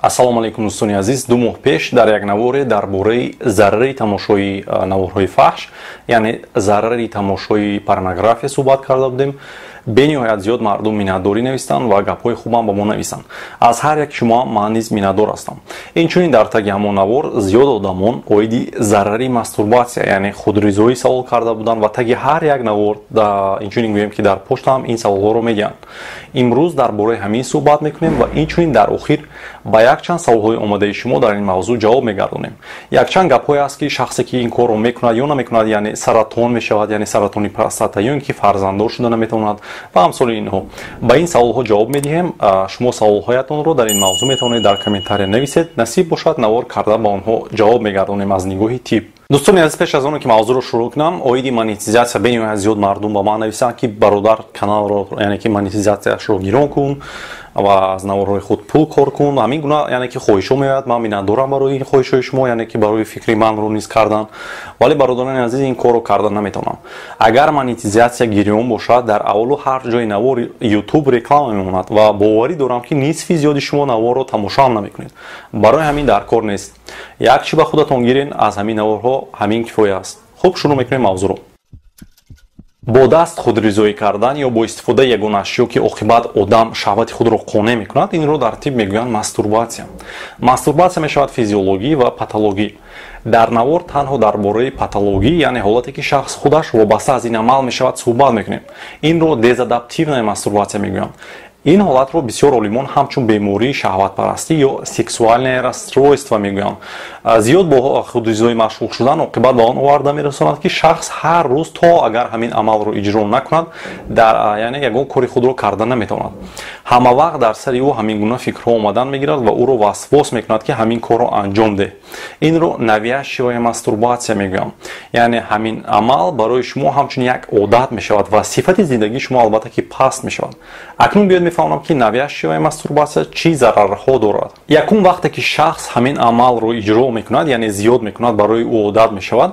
Ассалому алайкум, дӯстони азиз. 2 моҳ пеш дар як наворе дар бораи зарари тамошои наворҳои фаҳш, яъне зарари тамошои порнография суҳбат карда будем. Бениҳоят зиёд мардум миннатдорӣ навистанд ва гапҳои хубам ба мо нависанд. Аз ҳар яки шумо ман низ миннатдор ҳастам. Инчунин дар таги ҳамон навор зиёд одамон оиди зарари мастурбатсия, яъне худризоӣ, савол карда буданд ва таги ҳар як навор, инчунин гӯем, ки дар почта ҳам ин саволҳоро медиҳанд. Имрӯз дар бораи ҳамин суҳбат мекунем ва инчунин дар охир ба якчанд саволҳои омадаи шумо дар ин мавзӯъ ҷавоб мегардонем. Якчанд гапҳое аст, ки шахсе, ки ин корро мекунад ё намекунад, яъне саратон мешавад, яъне саратони простата, ё ин ки фарзанддор шуда наметавонад ва амсоли инҳо. Ба ин саволҳо ҷавоб медиҳем. Шумо саволҳоятонро дар ин мавзӯъ метавонед дар комментария нависед. Насиб бошад, навор карда ба онҳо ҷавоб мегардонем аз нигоҳи тиб. Дӯстони азиз, пеш аз оне ки мавзӯъро шурӯъ кунам, оиди монетизатсия бениҳоят зиёд мардум ба ман нависанд, ки бародар, каналро, яъне ки монетизатсияшро гирон кун ва аз наворҳои худ пул кор кун. Ҳамин гуна, яъне ки хоҳишҳо меояд. Ман миннатдорам барои ин хоҳишҳои шумо, яъне ки барои фикри манро низ кардан. Вале, бародарони азиз, ин корро карда наметавонам. Агар монетизатсия гирён бошад, дар аввалу ҳар ҷои навор Ютуб реклама мемонад ва боварӣ дорам, ки нисфи зиёди шумо наворро тамошо ҳам намекунед. Барои ҳамин дар кор нест. Як чӣ ба худатон гирен аз ҳамин наворҳо, ҳамин кифоя аст. Хуб, шурӯъ мекунем мавзӯъро. Бо даст худризоӣ кардан ё бо истифодаи ягон ашё, ки оқибат одам шаҳвати худро қонеъ мекунад, инро дар тиб мегӯянд мастурбатсия. Мастурбатсия мешавад физиологӣ ва патологӣ. Дар навор танҳо дар бораи патологӣ, яъне ҳолате, ки шахс худаш вобаста аз ин амал мешавад, суҳбат мекунем. Инро дезадаптивная мастурбатсия мегӯянд. Ин ҳолатро бисёр олимон ҳамчун бемории шаҳватпарастӣ ё сексуальное расстройство мегӯянд. Зиёд бо худризоӣ машғул шудан оқибат ба он оварда мерасонад, ки шахс ҳар рӯз, то агар ҳамин амалро иҷро накунад, дар яъне ягон кори худро карда наметавонад. Ҳама вақт дар сари ӯ ҳамин гуна фикрҳо омадан мегирад ва ӯро васвос мекунад, ки ҳамин корро анҷом деҳ. Инро навязчивая мастурбатсия мегӯям, яъне ҳамин амал барои шумо ҳамчун як одат мешавад ва сифати зиндагии шумо, албатта, ки паст мешавад. Акнун биёед мефаҳмам, ки навязчивая мастурбатсия чӣ зарарҳо дорад. Якум, вақте ки шахс ҳамин амалро иҷро мекунад, яъне зиёд мекунад, барои ӯ одат мешавад.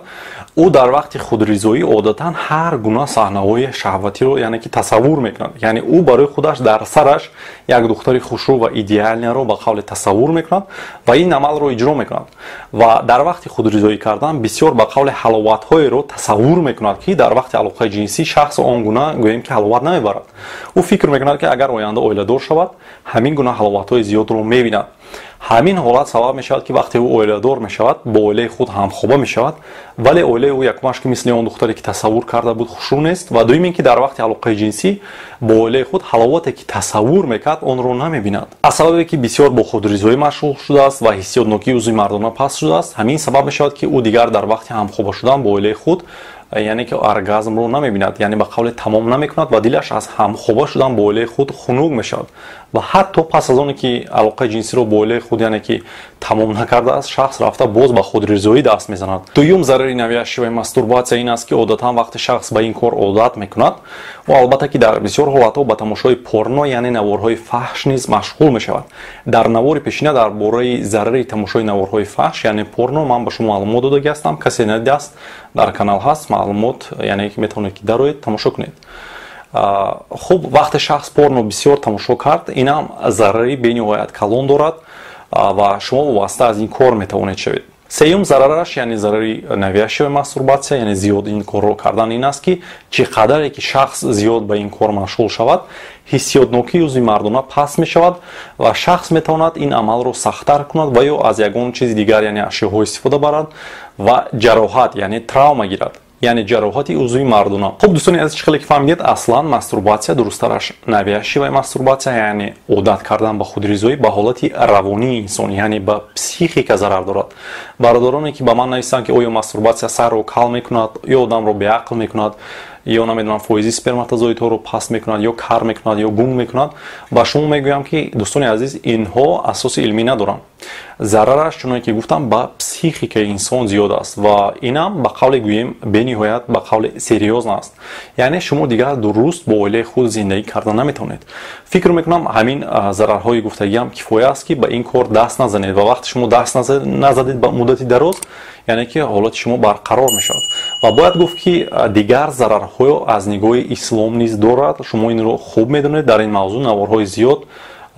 Ӯ дар вақти худризоӣ одатан ҳар гуна саҳнаҳои шаҳватиро, яъне ки тасаввур мекунад. Яъне ӯ барои худаш дар сараш як духтари хушрӯ ва идеальный ро, ба қавле, тасаввур мекунад ва ин амалро иҷро мекунад. Ва дар вақти худризоӣ кардан бисёр, ба қавле, ҳаловатҳоеро тасаввур мекунад, ки дар вақти алоқаи ҷинсӣ шахс он гуна, гӯем ки, ҳаловат намебарад. Ӯ фикр мекунад, ки агар оянда оиладор шавад, ҳамин гуна ҳаловатҳои зиёдро мебинад. Ҳамин ҳолат сабаб мешавад, ки вақте ӯ оиладор мешавад, бо оилаи худ ҳамхоба мешавад, вале оилаи ӯ, якумаш, ки мисли он духтаре, ки тасаввур карда буд, хушрӯ нест, ва дуюм ин ки дар вақти алоқаи ҷинсӣ бо оилаи худ ҳаловате, ки тасаввур мекард, онро намебинад. Аз сабабе ки бисёр бо худризоӣ машғул шудааст ва ҳиссиётнокии узви мардона паст шудааст, ҳамин сабаб мешавад, ки ӯ дигар дар вақти ҳамхоба шудан бо оилаи худ, яъне ки оргазмро намебинад, яъне, ба қавле, тамом намекунад ва дилаш аз ҳамхоба шудан бо оилаи худ хунук мешавад. Ва ҳатто пас аз оне ки алоқаи ҷинсиро бо оилаи худ, яъне ки тамом накардааст, шахс рафта боз ба худризоӣ даст мезанад. Дуюм зарари навязчивая мастурбатсия ин аст, ки одатан вақте шахс ба ин кор одат мекунад, ӯ, албатта, ки дар бисёр ҳолатҳо ба тамошои порно, яъне наворҳои фаҳш низ машғул мешавад. Дар навори пешина дар бораи зарари тамошои наворҳои фаҳш, яъне порно, ман ба шумо маълумот додагӣ ҳастам. Касе надидааст, дар канал ҳаст маълумот, яъне ки метавонед, ки дароед, тамошо кунед. Хуб, вақте шахс порно бисёр тамошо кард, инам зарари бениҳоят калон дорад ва шумо вобаста аз ин кор метавонед шавед. Сеюм зарараш, яъне зарари навязчивая мастурбатсия, яъне зиёд ин корро кардан, ин аст, ки чӣ қадаре ки шахс зиёд ба ин кор машғул шавад, ҳиссиётнокии узви мардона паст мешавад ва шахс метавонад ин амалро сахттар кунад ва ё аз ягон чизи дигар, яъне ашёҳо, истифода барад ва ҷароҳат, яъне травма гирад, яъне ҷароҳати узви мардона. Хуб, дӯстони азиз, чӣ хеле ки фаҳмидед, аслан мастурбатсия, дурусттараш навязчивая мастурбатсия, яъне одат кардан ба худризоӣ, ба ҳолати равонии инсон, яъне ба психика зарар дорад. Бародароне, ки ба ман нависанд, ки оё мастурбатсия сарро кал мекунад ё одамро беақл мекунад, ё намедонам, фоизи сперматозоидҳоро паст мекунад, ё кар мекунад, ё гунг мекунад, ба шумо мегӯям, ки, дӯстони азиз, инҳо асоси илмӣ надоранд. Зарараш, чуноне ки гуфтам, ба психикаи инсон зиёд аст ва инам, ба қавле гӯем, бениҳоят, ба қавле, серьёзно аст. Яъне шумо дигар дуруст бо оилаи худ зиндагӣ карда наметавонед. Фикр мекунам, ҳамин зарарҳои гуфтагиам кифоя аст, ки ба ин кор даст назанед. Ва вақте шумо даст назадед ба муддати дароз, яъне ки ҳолати шумо барқарор мешавад. Ва бояд гуфт, ки дигар зарарҳо аз нигоҳи ислом низ дорад. Шумо инро хуб медонед, дар ин мавзӯъ наворҳои зиёд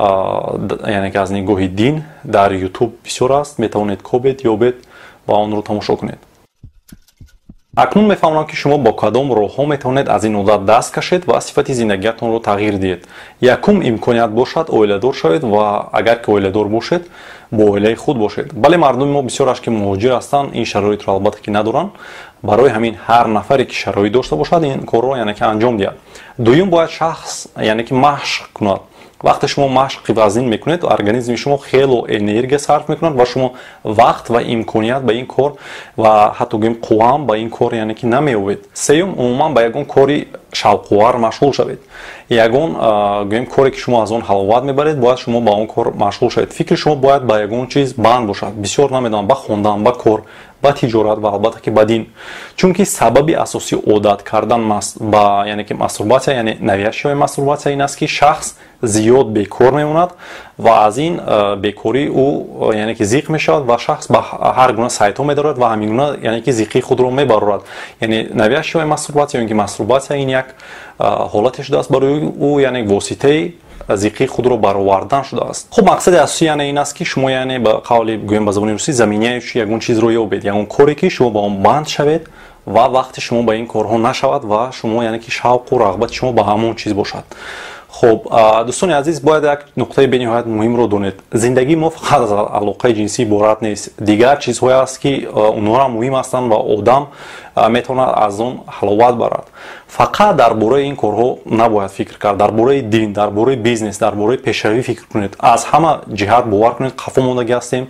Яъне ки аз нигоҳи дин дар YouTube бисёр аст, метавонед кобед, ёбед ва онро тамошо кунед. Акнун мефаҳмонам, ки шумо бо кадом роҳҳо метавонед аз ин одат даст кашед ва сифати зиндагиятонро тағйир диҳед. Якум имконият бошад, оиладор шавед ва агар ки оиладор бошед, бо оилаи худ бошед. Бале, мардуми мо бисёраш ки муҳоҷир ҳастанд, ин шароитро албатта ки надоранд. Барои ҳамин ҳар нафаре ки шароит дошта бошад, ин корро яъне ки анҷом диҳад. Дуюм, бояд шахс яъне ки машқ кунад. Вақте шумо машқи вазнин мекунед, организми шумо хело энергия сарф мекунад ва шумо вақт ва имконият ба ин кор ва ҳатто гӯем қувваам ба ин кор яъне ки намеёбед. Сеюм, умуман ба ягон кори шавқувар машғул шавед. Ягон гӯем коре ки шумо аз он ҳаловат мебаред, бояд шумо ба он кор машғул шавед. Фикри шумо бояд ба ягон чиз банд бошад. Бисёр намедонам, ба хондан, ба кор, ба тиҷорат ва албатта ки ба дин. Чунки сабаби асосии одат кардан ба яъне ки мастурбатсия, яъне навязчивая мастурбатсия, ин аст, ки шахс зиёд бекор мемонад ва аз ин бекорӣ ӯ яъне ки зиқ мешавад ва шахс ба ҳар гуна сайтҳо медорад ва ҳамин гуна яъне ки зиқии худро мебарорад. Яъне навязчивая мастурбатсия ё ин ки мастурбатсия ин як ҳолате шудааст барои ӯ, яъне воситаи зиқии худро баровардан шудааст. Хуб, мақсади асосӣ яъне ин аст, ки шумо яъне ба қавли гӯем ба забони русӣ заменяющий ягон чизро ёбед, ягон коре ки шумо ба он банд шавед ва вақти шумо ба ин корҳо нашавад ва шумо яъне ки шавқу рағбати шумо ба ҳамон чиз бошад. Хуб, дӯстони азиз, бояд як нуқтаи бениҳоят муҳимро донед. Зиндагии мо фақат аз алоқаи ҷинсӣ иборат нест. Дигар чизҳое аст, ки онҳоам муҳим ҳастанд ва одам метавонад аз он ҳаловат барад. Фақат дар бораи ин корҳо набояд фикр кард. Дар бораи дин, дар бораи бизнес, дар бораи пешравӣ фикр кунед. Аз ҳама ҷиҳат, бовар кунед, қафо мондагӣ ҳастем.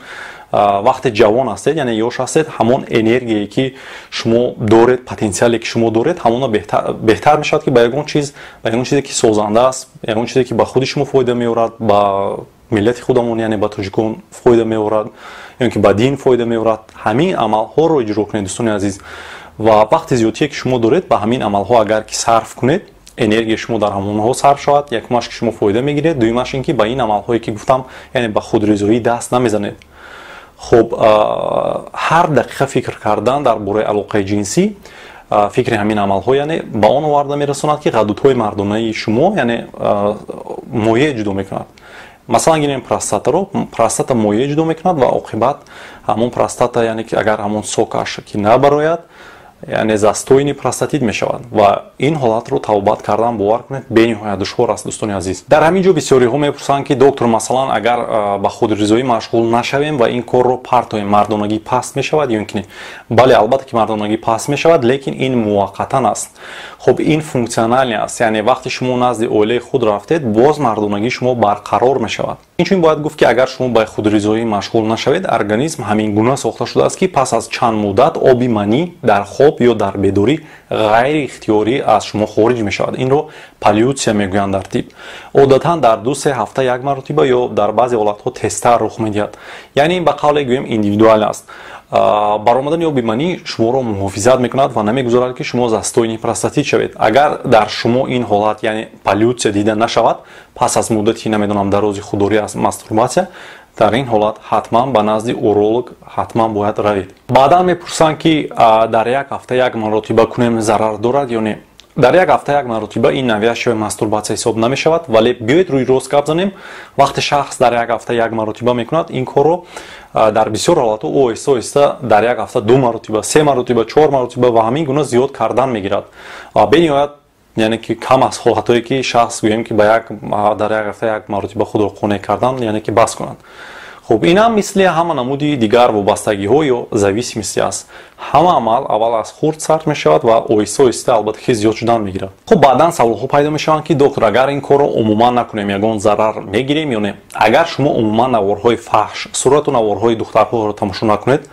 Вақте ҷавон ҳастед, яъне ёш ҳастед, ҳамон энергияе ки шумо доред, потенсиале ки шумо доред, ҳамона беҳтар мешавад, ки ба ягон чиз, ба ягон чизе ки созанда аст, ягон чизе ки ба худи шумо фоида меорад, ба миллати худамон, яъне ба тоҷикон фоида меорад ё ки ба дин фоида меорад, ҳамин амалҳоро иҷро кунед, дӯстони азиз. Ва вақти зиёдтие ки шумо доред, ба ҳамин амалҳо агар ки сарф кунед, энергияи шумо дар ҳамонҳо сарф шавад. Якумаш, ки шумо фоида мегиред, дуюмаш ин ки ба ин амалҳое ки гуфтам, яъне ба худризоӣ даст намезанед. Хуб, ҳар дақиқа фикр кардан дар бораи алоқаи ҷинсӣ, фикри ҳамин амалҳо яъне ба он оварда мерасонад, ки ғадудҳои мардонаи шумо яъне моеъ ҷудо мекунад. Масалан, гирем простатаро. Простата моеъ ҷудо мекунад ва оқибат ҳамон простата, яъне ки агар ҳамон сокаш ки набарояд, яъне застойный простатит мешавад ва ин ҳолатро табобат кардан, бовар кунед, бениҳоят душвор аст, дӯстони азиз. Дар ҳамин ҷо бисёриҳо мепурсанд, ки доктор, масалан, агар ба худризоӣ машғул нашавем ва ин корро партоем, мардонагӣ паст мешавад ё ин ки не? Бале, албатта ки мардонагӣ паст мешавад, лекин ин муваққатан аст. Хуб, ин функциональный аст, яъне вақте шумо назди оилаи худ рафтед, боз мардонагии шумо барқарор мешавад. Инчунин бояд гуфт, ки агар шумо ба худризоӣ машғул нашавед, организм ҳамин гуна сохта шудааст, ки пас аз чанд муддат оби манӣ дар хоб ё дар бедорӣ ғайриихтиёрӣ аз шумо хориҷ мешавад. Инро поллюция мегӯянд дар тиб. Одатан дар 2-3 ҳафта як маротиба ё дар баъзе ҳолатҳо тезтар рух медиҳад. Яъне ин ба қавле гӯем индивидуал аст. Баромадани оби манӣ шуморо муҳофизат мекунад ва намегузорад, ки шумо застойный простатит шавед. Агар дар шумо ин ҳолат, яъне поллюция, дида нашавад пас аз муддати, намедонам, дарози худдорӣ аз мастурбатсия, дар ин ҳолат ҳатман ба назди уролог ҳатман бояд равед. Баъдан мепурсанд, ки дар як ҳафта як маротиба кунем, зарар дорад ё не? Дар як ҳафта як маротиба ин навязчивая мастурбатсия ҳисоб намешавад, вале биёед рӯи рост гап занем. Вақте шахс дар як ҳафта як маротиба мекунад ин корро, дар бисёр ҳолатҳо ӯ оҳиста оҳиста дар як ҳафта ду маротиба, се маротиба, чор маротиба ва ҳамин гуна зиёд кардан мегирад. Бениҳоят яъне ки кам аст ҳолатҳое, ки шахс гӯем ки ба як дар як ҳафта як маротиба худро қонеъ кардан яъне ки бас кунад. Хуб, ин ҳам мисли ҳама намуди дигар вобастагиҳо ё зависимости аст. Ҳама амал аввал аз хурд сар мешавад ва оҳиста оҳиста албатта ки зиёд шудан мегирад. Хуб, баъдан саволҳо пайдо мешаванд, ки доктор, агар ин корро умуман накунем, ягон зарар мегирем ё не? Агар шумо умуман наворҳои фаҳш, сурату наворҳои духтарҳоро тамошо накунед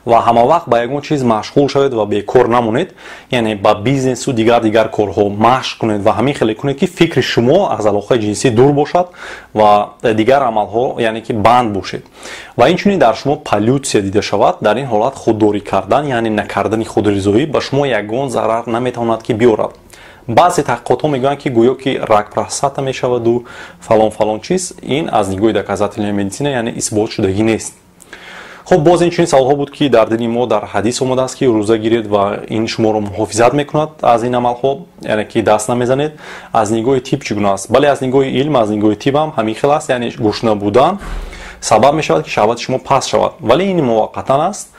ва ҳамавақт ба ягон чиз машғул шавед ва бекор намонед, яъне ба бизнесу дигар корҳо машқ кунед ва ҳамин хеле кунед, ки фикри шумо аз алоқаи ҷинсӣ дур бошад ва дигар амалҳо яъне ки банд бошед ва инчунин дар шумо поллюция дида шавад, дар ин ҳолат худдорӣ кардан, яъне накардани худризоӣ, ба шумо ягон зарар наметавонад ки биёрад. Баъзе таҳқиқотҳо мегӯянд, ки гӯё ки рак простата мешаваду фалон фалон чиз. Ин аз нигоҳи доказательная медицина, яъне исбот шудагӣ нест. Хуб, боз инчунин саволҳо буд, ки дар дини мо дар ҳадис омадааст, ки рӯза гиред ва ин шуморо муҳофизат мекунад аз ин амалҳо, яъне ки даст намезанед. Аз нигоҳи тиб чӣ гуна аст? Бале, аз нигоҳи илм, аз нигоҳи тиб ҳам ҳамин хел аст, яъне гушна будан сабаб мешавад, ки шаҳвати шумо паст шавад, вале ин муваққатан аст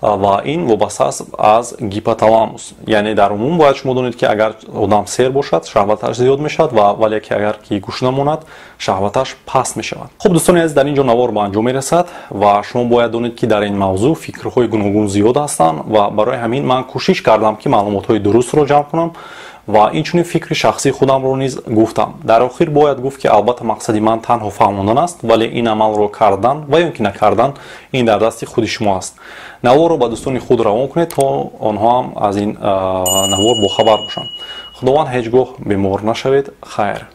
ва ин вобаста аст аз гипоталамус. Яъне дар умум бояд шумо донед, ки агар одам сер бошад, шаҳваташ зиёд мешавад, ва вале ки агар ки гушна монад, шаҳваташ паст мешавад. Хуб, дӯстони азиз, дар ин ҷо навор ба анҷом мерасад ва шумо бояд донед, ки дар ин мавзӯъ фикрҳои гуногун зиёд ҳастанд ва барои ҳамин ман кӯшиш кардам, ки маълумотҳои дурустро ҷамъ кунам ва инчунин фикри шахсии худамро низ гуфтам. Дар охир бояд гуфт, ки албатта мақсади ман танҳо фаҳмондан аст, вале ин амалро кардан ва ё ки накардан ин дар дасти худи шумо аст. Наворро ба дӯстони худ равон кунед, то онҳо ҳам аз ин навор бохабар бошанд. Худованд ҳеҷ гоҳ бемор нашавед. Хайр.